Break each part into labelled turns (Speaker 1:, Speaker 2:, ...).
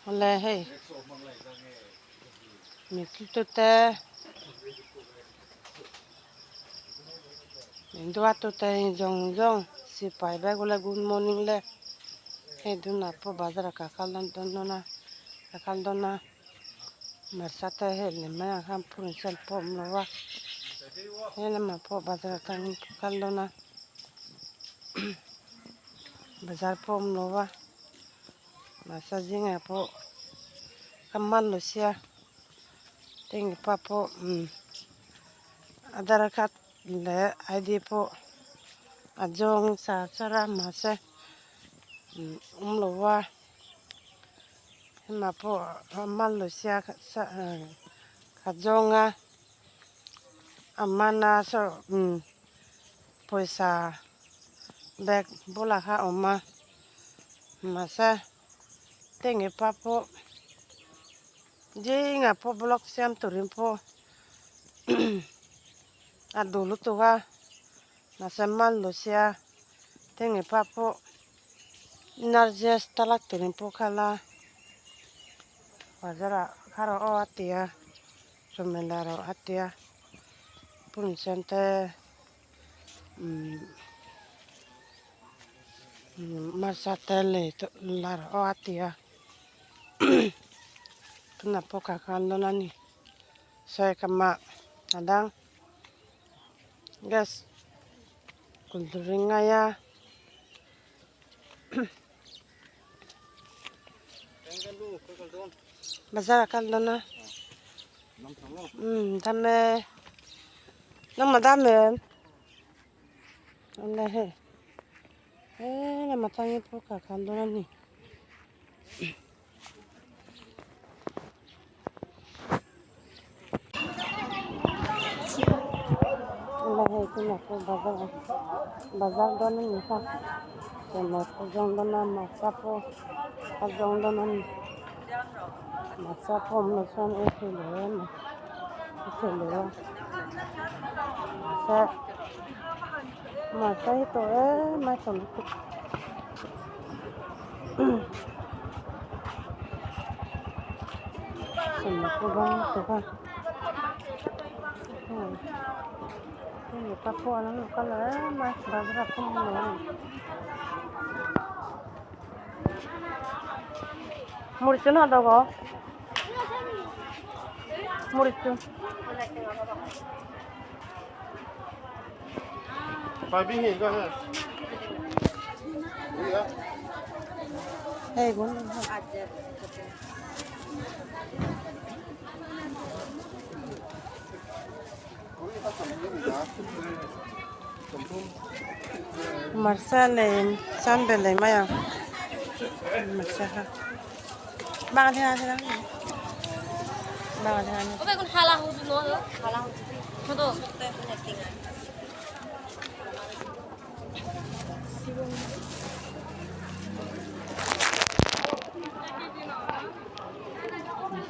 Speaker 1: Awle hei mittu te min duat tu te zawng zawng sipai vek ula good morning le hei tunah pawh bazar ah ka kal dawn dawn a ka kal dawn a marsa te hei lem mai ah khan phone sen pawh a awm lo va helamah pawh bazar ah chuan ka kal dawn a bazar pawh a awm lo va marsa zingah pawh ka man lo sia tengge pa pawh umm aadhar card leh id pawh a zawng char char a mahse umm awm lo va hema pawh a man lo sia ka zawng a a man a saw umm pawisa bag bulah kha a awm a mahse tengge pa pawh zingah pawh block siam turin pawh a duh lutuk a mahse man lo sia tengge pa pawh narjes talak turin pawh kha la bazar ah kha rawh aw a ti a chawhmeh la rawh a ti a pum sen te umm hmarcha te lei la rawh aw a ti a tunah pawh ka kal dawn a ni sawi ka mah a dang gas kul turin ngai a. Bazar ah kal dawn a umm dam e nangmah dam em awle hei he lamah tangin pawh ka kal dawn a ni. Awle hei tunah pawh bazar ah bazar dawn a ni kha chawhmeh pawh zawng dawn a hmarcha pawh a zawng dawn a ni hmarcha pawh awm loh chuan ei theih loh em a ei theih loh a mahse hmarcha hi to em a to lutuk. Hmarcha lei sanbel lei mai ang hmarcha kha bang thei a bang thei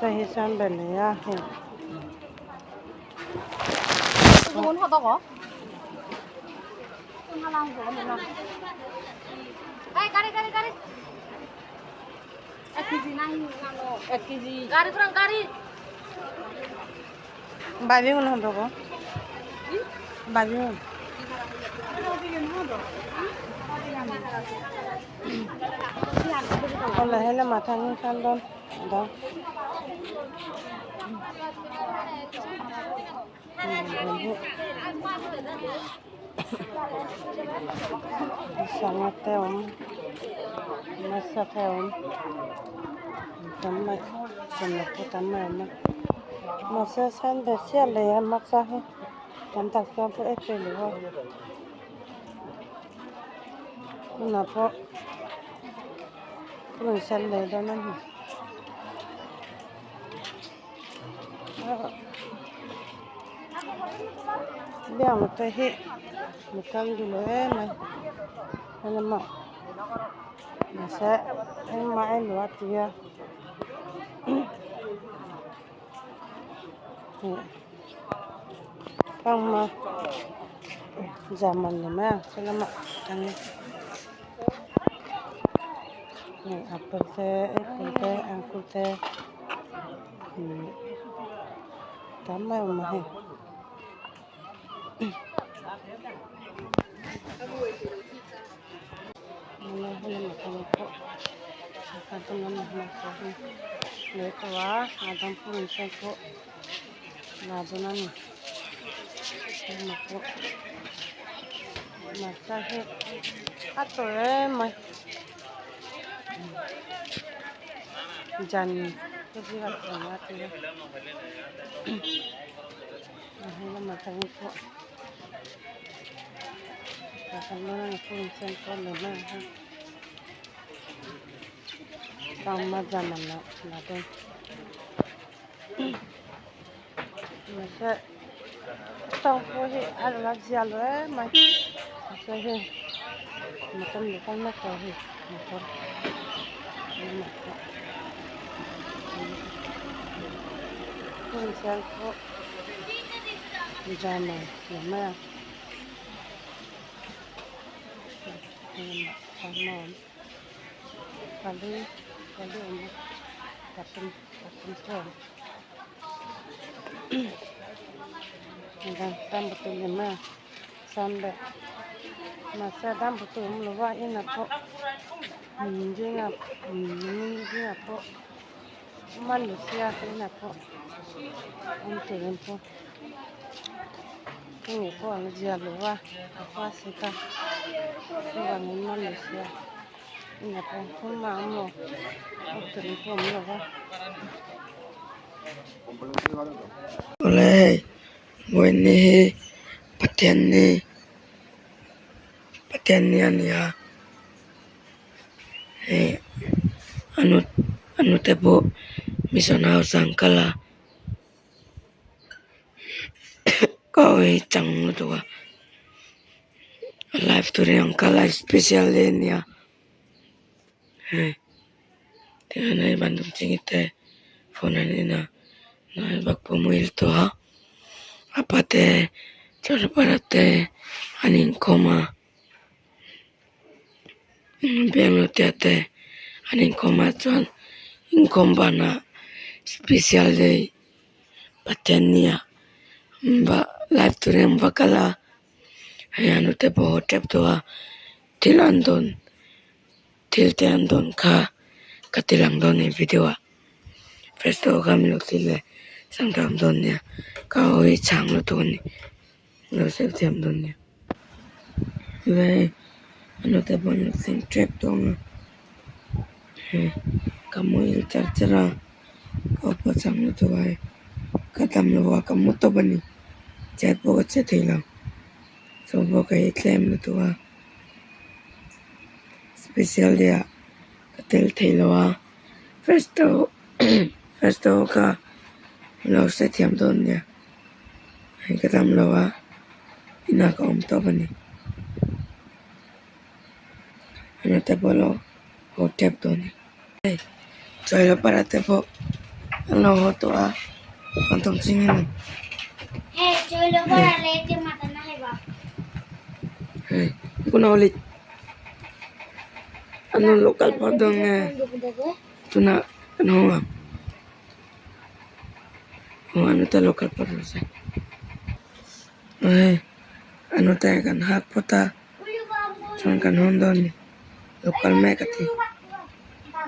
Speaker 1: a hi sanbel lei a hei. Babi gun hodo go babi gun ole hele matha ni kaldon do sanga te awm nasa te awm tam mai chawhmeh pawh tam mai a awm a mahse sawn ve chiah lei a hmarcha hi tam tak chuan pawh e peih lo a tunah pawh rawn sen leh dawn a ni. Biang te hi mi kal duh lo em mai helamah mahse engmah a luah tui a fanghma zaman ni mai ang saw lamah. Hei apple te apple te angur te ihh tam mai a awm a hei. A dang pawh insawn pawh la dawn a ni hema pawh hmarcha hi a tawrh em mai jan te zingah a tel a a hnung lamah chuan pawh tawng pawh hi a la zia lo em mai mahse hei motor lo kal mek tawh hei motor lamah pawh hmun sial pawh jam a ni mai a. Pali pali awm a pathum pathum te awm dam ni mai a chuan leh mahse dam tur awm lo va inah pawh zingah zingah pawh man lo sia inah pawh awm turin pawh. Hemi pawh an ziah lo va a hma sek a chuvangin Malaysia inah pawh engmah a awm lo doctor in pawh a awm lo va.
Speaker 2: Awle hei vawiin hi Pathianni Pathianni a ni a hei a nu a nute pawh mission house ah an kal a. Ka hawi chang lutuk a live turin an kal a special day ania hei tihian hei bandung ching te phone an en a hnai vak pawh muhil tawh a a pa te chawlhpara te an inkhawm a Biangnotea te an inkhawm ah chuan inkhawm banah special day Pathianni ah live turin an va kal a hei a nute pawh haw tep tawh a thil an dawn thil te an dawn kha ka ti lang dawn a ni video ah first ho kha min lo thlir leh sang dawn nia ka hawi chhang lutuk a ni. Lo sawi thiam dawn nia hei a nute pawh an lo thleng tep tawh ang a hei ka muhil char char a ka aw pawh a chang lutuk a hei ka dam lo a ka mu tawp a ni chet pawh ka che thei lo chaw pawh ka ei tlem lutuk a special day ah ka tel thei lo a first ho first ho kha lo sawi thiam dawn nia. Hei ka dam lo a inah ka awm tawp a ni a te pawh lo haw tep tawh a ni hei chawi para te pawh an lo haw tawh a an thawm ching a ni hei an rawn lo kal phawt dawn nge tunah kan hawng ang. Aw ano te lo kal phawt rawh se hei ano te kan hak phawt a chuan kan hawn dawn a ni lo kal mek a ti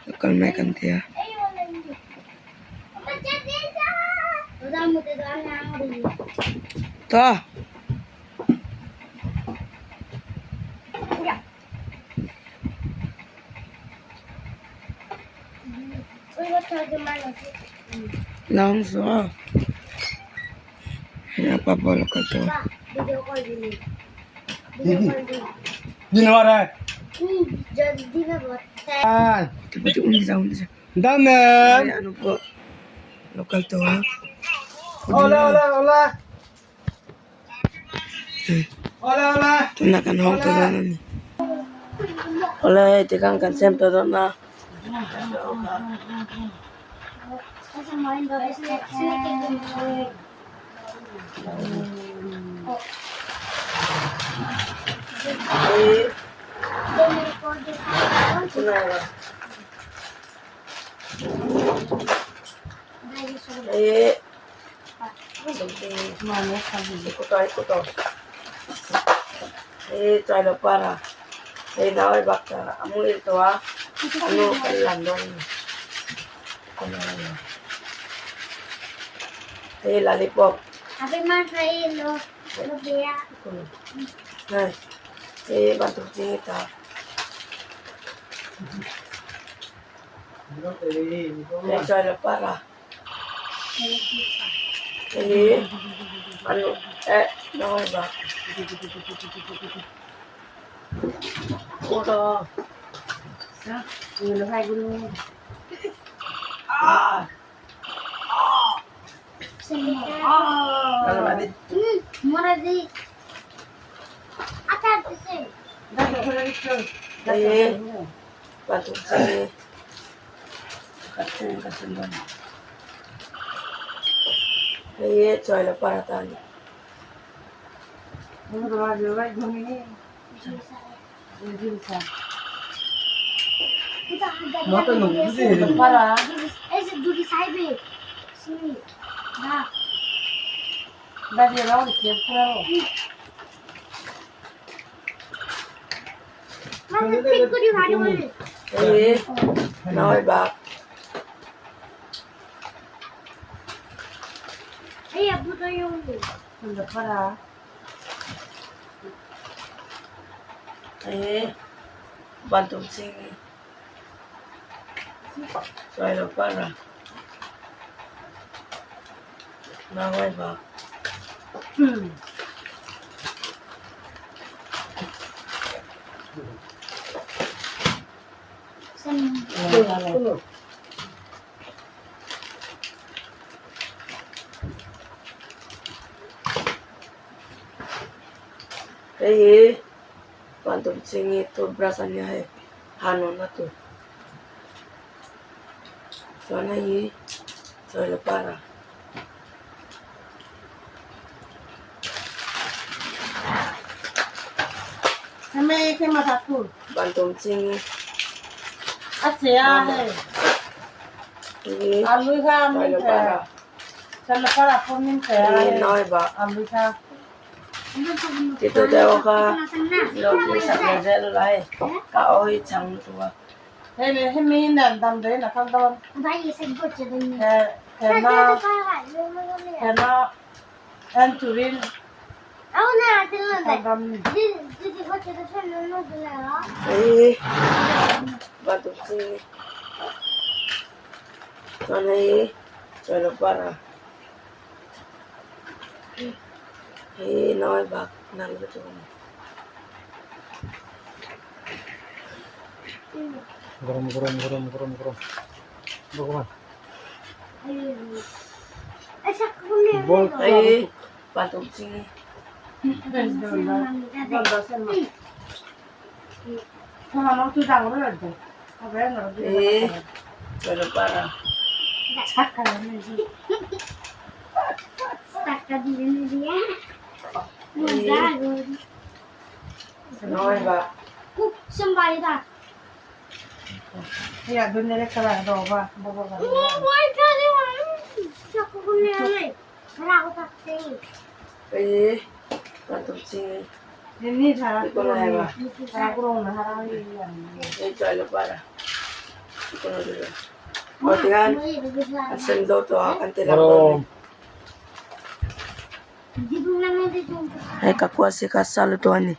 Speaker 2: lo kal mek an ti a. Tah. Long zo hei apa pawh lo kal tawh a pawh lo kal tawh a. Tunah kan hawng tawh dawn a ni awle hei tikhan kan siam tawh dawn a. Hei lollipop. Hei bantuk ching ta. Hei Chailopara. Hei anu eh noi ba. Uro. Ah. Hei bantuk ching. Hei Chailopara ta ni. Hei noi ba. Hei bantuk ching. Chailopara. Noi ba. Hei bantuk ching toothbrush ania hei ha nawh na tur. Chuan hei Chailopara. Bantuk ching hei Chailopara. Hei noi ba. Tito deuh kha lo sak ve zel ula hei ka aw hi chang lutuk a. Hei bantuk ching chuan hei Chailopara. Hei noi bak nal lutuk a ni.
Speaker 3: গরম গরম গরম গরম গরম ভগবান
Speaker 2: Hei bantuk ching. Hei Chailopara. Noi ba. Hei bantuk ching. Hei Chailopara. O tingnan a sen zo tawh a kan ti lang dawn hei ka kua si kha sa lutuk a ni.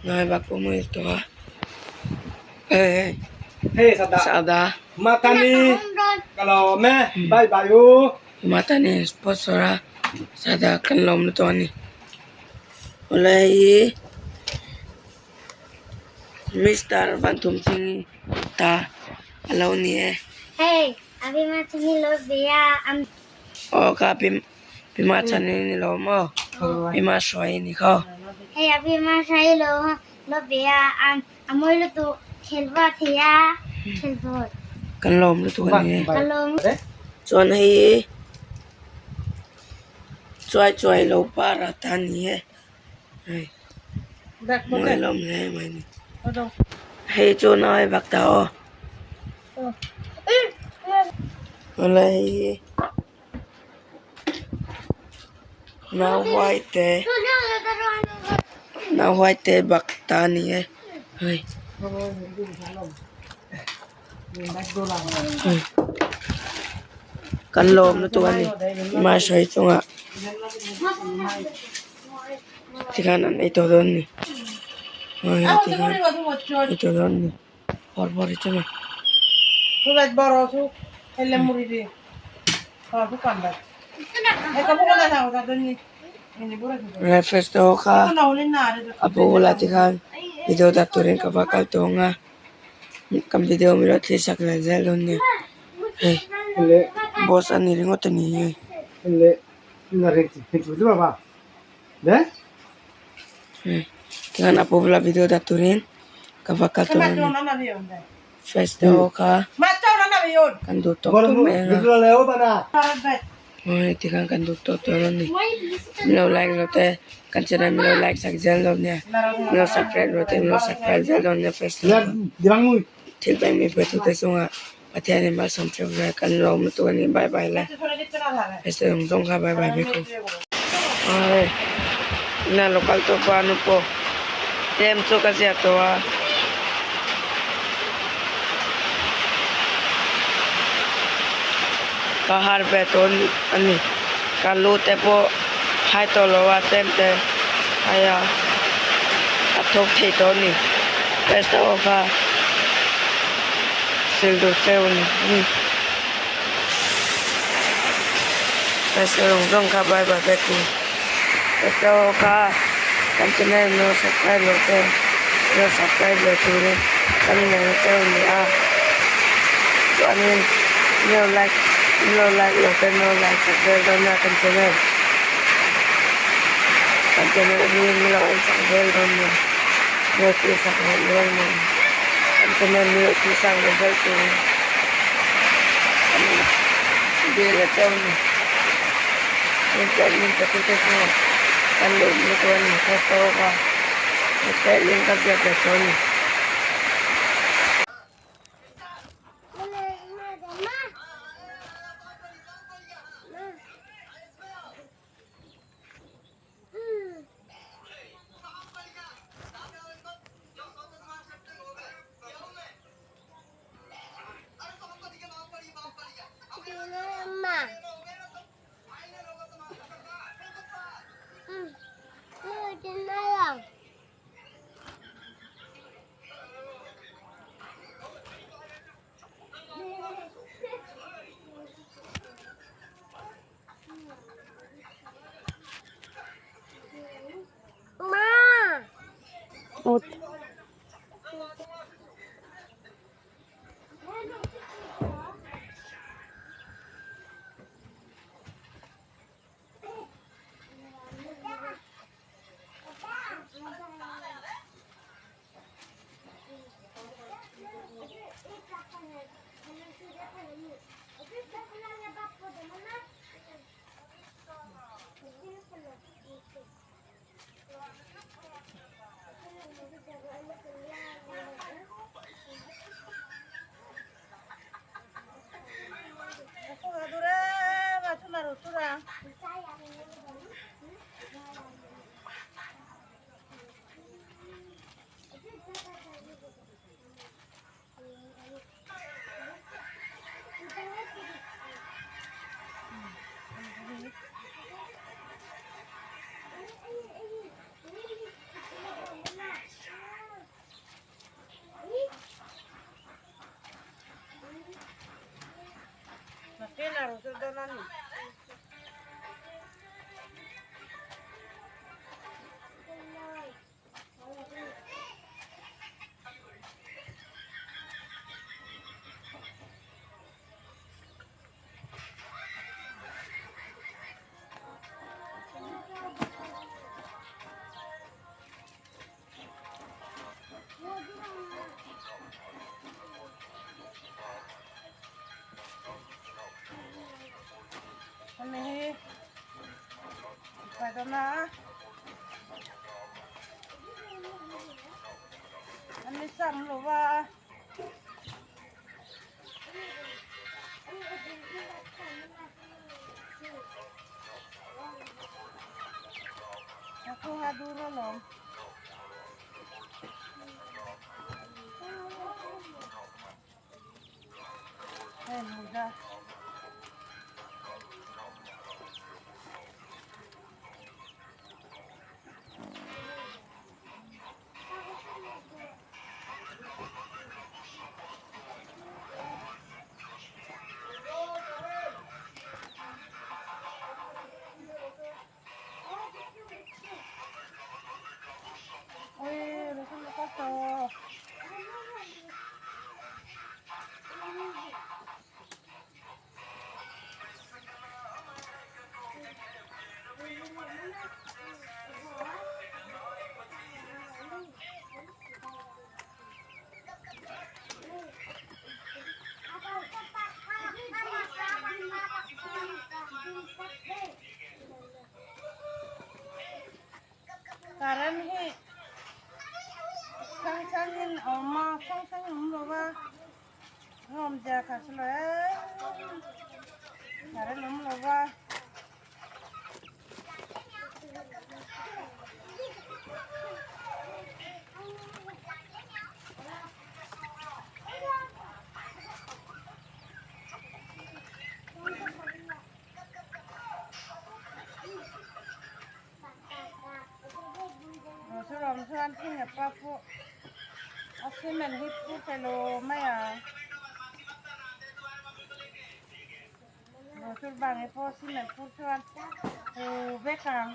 Speaker 2: Noi ba ko mu tawh a hei
Speaker 3: Hey Sada
Speaker 2: Sada
Speaker 3: Matani kalome bye bye u
Speaker 2: Matani sponsor a Sada kan lawm lutuk a ni awle hei Mister Bantum Ching ta alo ni e. Aw ka Pima chhan in ni lo maw Pima hruai ni kha. Kan lawm lutuk a ni e. Chuan hei Chuai chuai lo para ta a ni e hei mawi hlawm hle mai ni hei chu nau e bak ta aw awle hei hi nau huai te nau huai te bak ta a ni e hei. Kan lawm lutuk a ni mahse chungah tikhan an ei tawh dawn a ni tikhan ei tawh dawn a ni bawrh bawrh hi chuan breakfast te ho kha a bulah tikhan video dah turin ka va kal tawh ang a. Kan video min lo thlir sak leh zel dawn nia hei boss a ni ringawt a ni hei. Hei tikhan a pawh video dah turin ka va kal tawh a ni first te ho kha kan duh tawk tawk mai ang a hei tikhan kan duh tawk tawk a ni min lo like lo te kan channel min lo like sak zel dawn nia min lo subscribe lo te min lo subscribe zel dawn nia first thil pek mi pe tu te chungah Pathianin malsawm theuh ve kan lawm lutuk a ni bye bye le first zawng zawng kha bye bye vek u hei ina lo kal tawh pawh a nu pawh tlem chu ka ziak tawh a. Ka har ve tawh a ni ka lu te pawh hai tawh lo a tlem te hai a a thawk thei tawh a ni test te pawh kha sil duh cheu a ni test zawng zawng kha bye bye vek u test te pawh kha kan channel lo subscribe loh te lo subscribe leh turin kan inneih cheu a ni a chuanin lo like lo like loh te lo like sak vel dawn a kan channel kan channel hi min lo en sak vel dawn nia lo tih sak leh dawn nia kan channel hi tih sak leh vel turin kan dil a cheu a ni min pek min pe tu te chu kan duh lutuk a ni ka tawk a min pek link ka ziak leh tawh a ni.
Speaker 1: Ut. dawn a. An ni sam lo va. A khawnga dur alawm. Hei muza. Current hi chang changin a awm a hrang hrang in awm lo va awmzia kha chu lo em current awm lo va. Saw chuan thing a pa pawh a cement hi phur thei lo mai a motor bang hi pawh cement phur chuan hu vek ang.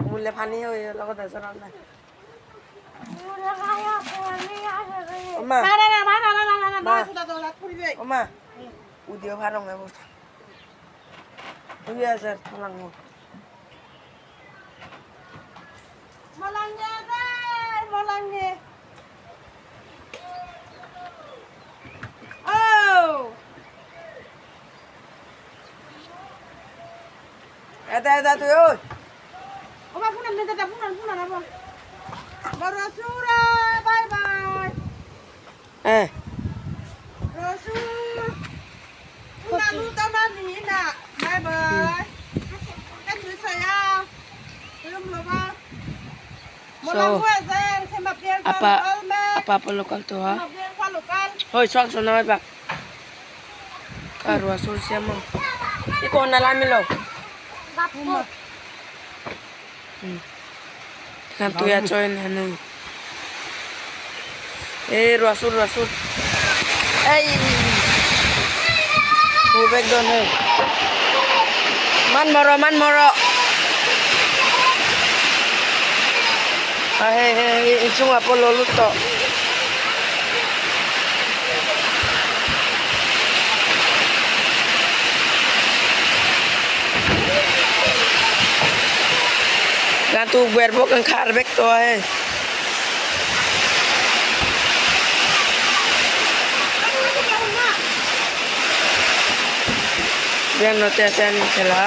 Speaker 2: মূল্যে পানী হৈ লগত এজন নাই। Oma. Oma. Udio parang e bot. Udio asar talang mo.
Speaker 1: Malangge dai, malangge. Oh.
Speaker 2: Eta eta tu oi.
Speaker 1: Oma punan dada punan punan apa? Barasura, bye bye.
Speaker 2: Eh.
Speaker 1: Rasul. Punan lu tao na ni na. Bye bye. Kan tu saya. Belum loba.
Speaker 2: So, apa apa apa lokal tu ha? Hoi, soal soal ba. Ka rasul siya mo. Iko na lami lo. Na tuya join hanu. Eh, rasul rasul. Ay. Bubek don hey. Man moro man moro. Ah hey hey, inchung apo loluto. Gan tu ber bok ang khar bek to hey. Biar no te te ni khela.